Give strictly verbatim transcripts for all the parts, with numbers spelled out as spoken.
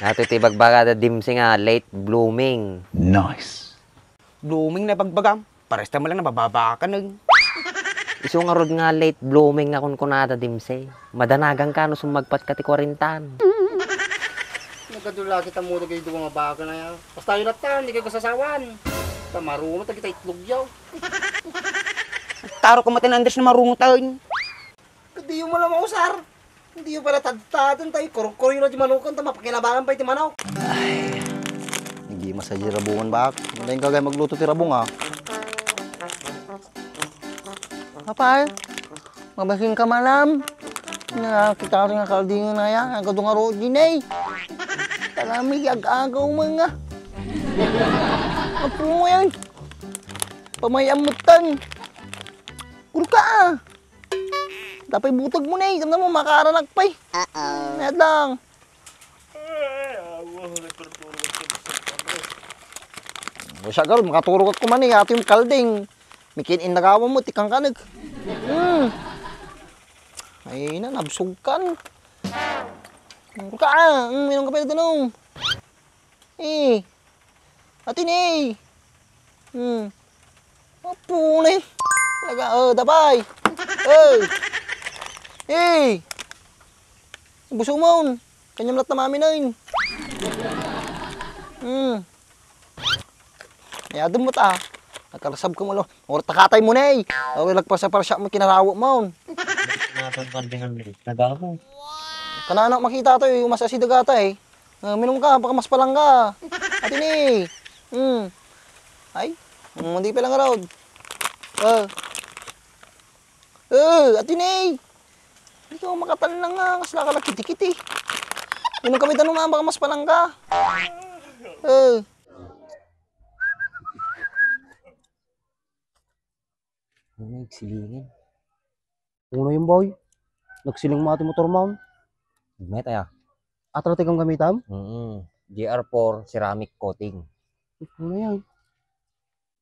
Ato ti bagbagada dimse nga late blooming. Nice. Blooming na bagbagam. Pares ta man lang nabababa ka, nag- Isu ngarud nga late blooming nga kunkunada, dimse. Madanagan ka no sumagpat ka ti kwarentaam. Nagkadula kita mo dagay duwa nga baka na ya. Basta yun latta, hindi kayo kasasawan. Tamarungot na kita itlog yaw. Taro ka matin, Andres, na marungot tayo. Kadiyo mo lang mausar. Hindi yung pala tadtadan tayo. Kurukuro yung radyo manukan ta mapakinabangan pa iti manok. Ay, hindi masaya rabungan bak. Hindi yung kagay magluto ti rabong, ah. Apay, mabasin ka malam. Nakita ko nga kaldingan na yan. Ang kadunga road din eh. Talami, ag-agaw man nga. Apo mo yan. Pamayamutan. Kurka ah. Tapay butag mo na eh. Tanda mo, makaranak pa eh. Uh-oh. Mayat lang. Ay, awa, nagturturog ang tubig sa kamay. O siya, garod, makaturog ako man eh. Ato yung kalding. Mikin in nagawa mo, tikang kanag. Hmm. Ay, na, nabsog kan. Ka, ah, mm, minum ka pwede tanong. Eh. Atin eh. Hmm. Apo na eh. Talaga, oh, dapay. Oh. Eh. Buso mo. Kanyam latta mami na yun. Hmm. Ay, adum mo ta. Nagkarasab ka mo lo. Or takatay mo na eh. Or nagparsa-parsa mo kinarawa mo. Natagpandingan mo. Nagamo. Kanana makita to eh. Umas asi dagata eh. Ah, minum ka, baka mas palang ka. Atin eh. Hmm. Ay, hmm, hindi pa lang raod. Ah. Eh, atin eh. Hindi ka makatan lang nga. Kasla ka lang kiti-kiti. Minum kami tanong nga, baka mas palang ka. Eh. Ano yung silingin? Uno yung boy. Nagsiling mo ati motor mo. Met aya. Atro ti kang gamitam? Mm. G R four ceramic coating. Ano yan?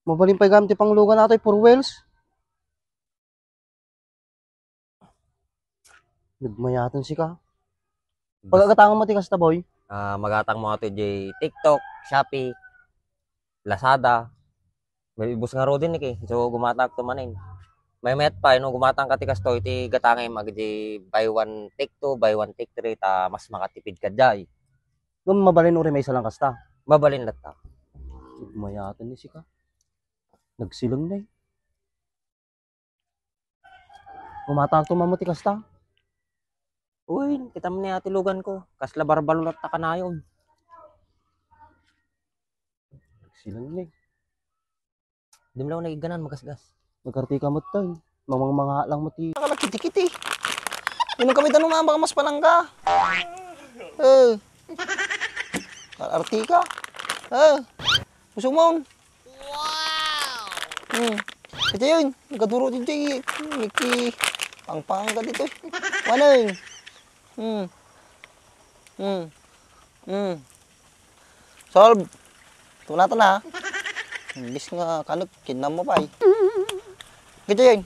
Mabalin pa'y gamit ti panglugan nato, four wheels. Nagmayatan sika. Pagagatangan mo ti kasta, boy? Ah, magatang mo ato di TikTok, Shopee, Lazada. May ibus nga rudin ni ki. So, gumatang to manin. May met pa, no, gumatang ka ti kasto, iti gatangem, agdi buy one, take two, buy one, take three, ta mas makatipid ka jay. Ngem mabalin uri may isa lang kasta. Mabalin latta. Mayatan ni sika. Nagsilang na eh. Umatang to mamo ti kasta. Uy, kita mo ni ati lugan ko. Kasla barbalo latta kanayon. Nagsilang na eh. Di mo lang naiganan, magasgas. Nagkarti ka mo tayo. Mamang mga lang mo ti. Nakala kiti-kiti. Minum kami tanong, baka mas palang ka. Eh. Arti ka. Eh. Gusto mo? Wow! Hmm. Ito yun. Nagkaduro dito eh. Miki. Pangpang ka dito eh. Manang. Hmm. Hmm. Hmm. Solve. Tunatan na, ha? Imbis nga kanot, kinam mo pa, eh. Kita yun.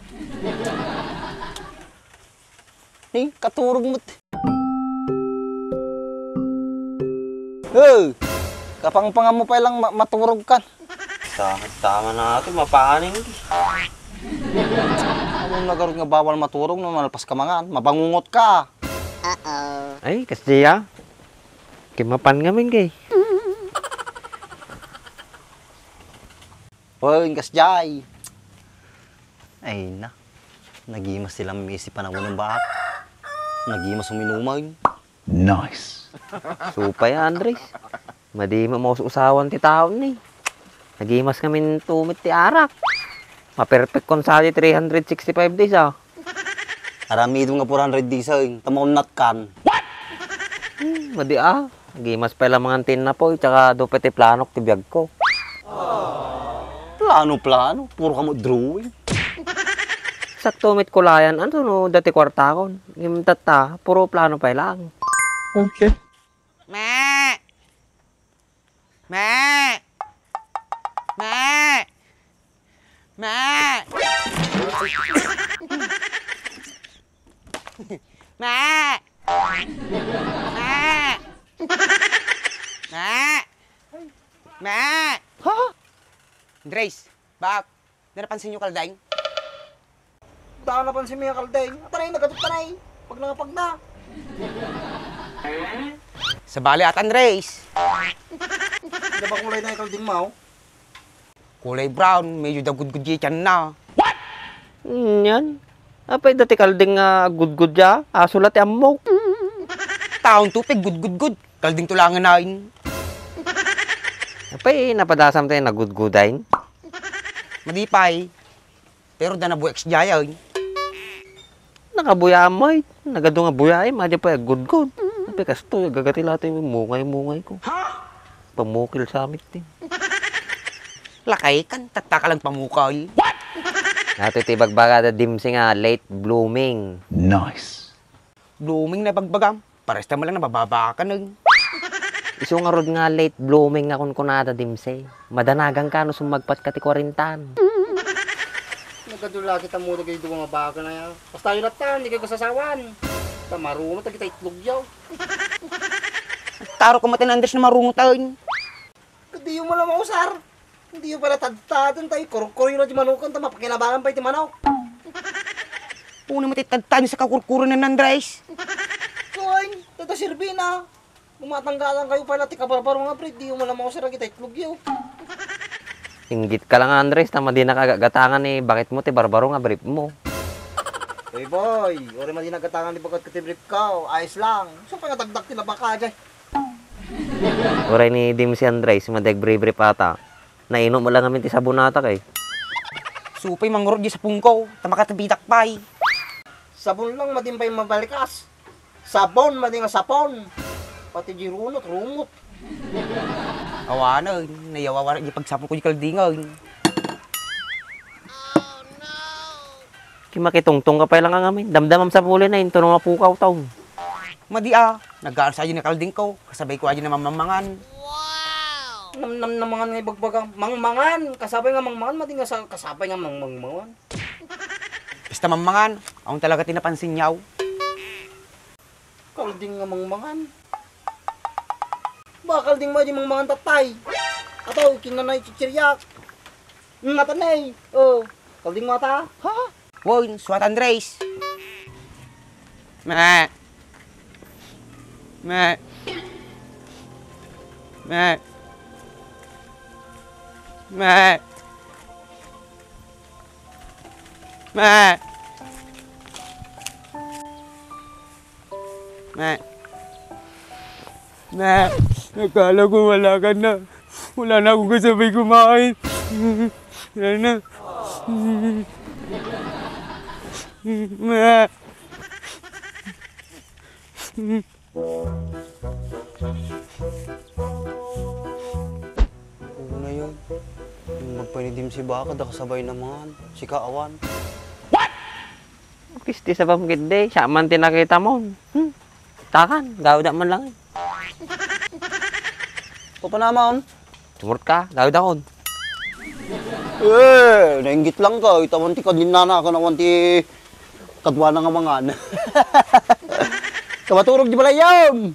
Ni, katurog mo. Hey! Kapangpangan mo pa lang ma-, maturog kan. Tama, tama na ito, mapaning. Ano nagarod nga bawal maturog no malpas ka mangan? Mabangungot ka. Uh-oh. Ay, kasdiya. Kimapan ngamin kay. Hoy, kasdiay. Ay na. Nagimas sila misi panawan ng bahak. Nagimas uminuman. Nice. Supay, Andres. Madi mo maus-usawan ti taon ni. Nagimas kami tumit ti arak. Maperfect kon sa di three hundred sixty-five days, ah. Aramidem nga four hundred days, ay. Tamaon natkan. Hmm, madi, ah. Nagimas pa lang mangan ti napoy, tsaka dupay ti planok ti biag ko. Plano, plano. Puro kamo drawing. Sakto met kulayan, ano no, dati kwartakon. Ngem tatta, puro plano pay lang. Okay. Meh! Meh! Meh! Meh! Meh! Meh! Ma! Ha? Andres, baak, napansin niyo kaldeng? Daan napansin mi nga kaldeng. Atanay, nagatot tanay. Pag nangapag na. Sabali ata, Andres. Ano ba kulay na yung kaldeng mo? Kulay brown, medyo dagudgud yung tiyan na. What? Yan. Apay dati kaldeng nga gudgud ya? Aso la ti ammok. Taon tupig, gudgudgud. Kaldeng tulangan nain. Apay, napadasam tayo nagudgudain? Madipay. Pero da na buyak si Jaya, eh. Nakabuya mo, eh. Nagadu nga buya, eh. Madi pa, eh, gudgud. Apay kasto, eh, gagati lahat, eh, mungay-mungay ko. Pamukil sa amit, eh. Lakay kan, tattaka lang pamukay. Nato ti bagbaga da Dimsy nga late blooming. Nice. Blooming na bagbagam. Pares ta man lang nabababaakan, eh. Isu ngarud nga late blooming nga kunkunada, Dimsy. Madanagan ka no sumagpat ka ti kwarentaam. Nagadu la kita mo dagay duwa nga baga na ya. Basta yun at tan, di kayo kasasawan. Ta marunot agita itlog yaw. Taro ko matin Andres na marunot, eh. Kadiyo mo lang mausar. Diyo pala tadtaden tayo, kurukuro na ti manukan ta mapakilabangan pay ti manok. Puno mo ti tadtaden sa kakurkuro na Andres. Kuwan, tata sirbina. Bumatanggalan kayo pala ti kabarbaro nga bread, diyo mo lang mausar kita itlog yo. Inggit ka lang, Andres, ta madi na kagagatangan ni bakit mo ti barbaro nga brief mo. Hey boy, uri madi nagatangan ni bagat ka ti brief ka, ayos lang. Saan pa nga dagdag ti labaka, jay? Uray ni Dimsy Andres, madagbribrip ata. Nainum mo lang amin ti sabon ata kay. Supay mangrod di sapongko, ta makatabitak pay. Sabon lang, madin pay mabalikas. Sabon, madin nga sapon. Pati di runot, rumot. Awana, nayawawa di pagsapon ko di kaldingan. Kimakitungtong ka pay lang ngamin. Damdamam sa puli na, intuno nga pukaw taon. Madi a, naggaan sa ni kalding ko, kasabay ko aja na mammangan. Nam, nam, namangan nga ibagbaga. Mangmangan, kasabay nga mangmangan, madi nga sa, kasabay nga mangmangmangan. Basta mammangan, awan talaga ti napansin yaw. Kalding nga mangmangan. Ba, kalding mo di mangmangan tatay. Ataw, kinanay chichiryak. Nga tanay. Oh, kalding mo ata. Ha? Woy, suwat Andres. Meh. Meh. Meh. Meh. Meh. Meh. Meh. Akala ko wala ka na. Wala na akong kasabay kumain. Wala na. Meh. Una yun. Yung magpanidim si baka, da kasabay naman. Si Kaawan. Pisti sa pamgid, de. Siya man ti nakita mo. Hmm. Takan, gawda man lang, eh. Papanamon? Sumurot ka, gawda kon. Eh, nainggit lang ka. Itawan ti kadinnana, kanawan ti kaduana nga mangan. Kamaturog di balayam!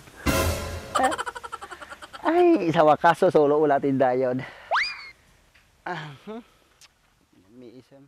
Ay, sa wakas, susulo ulat indayon. Ah, hmm. Miisem.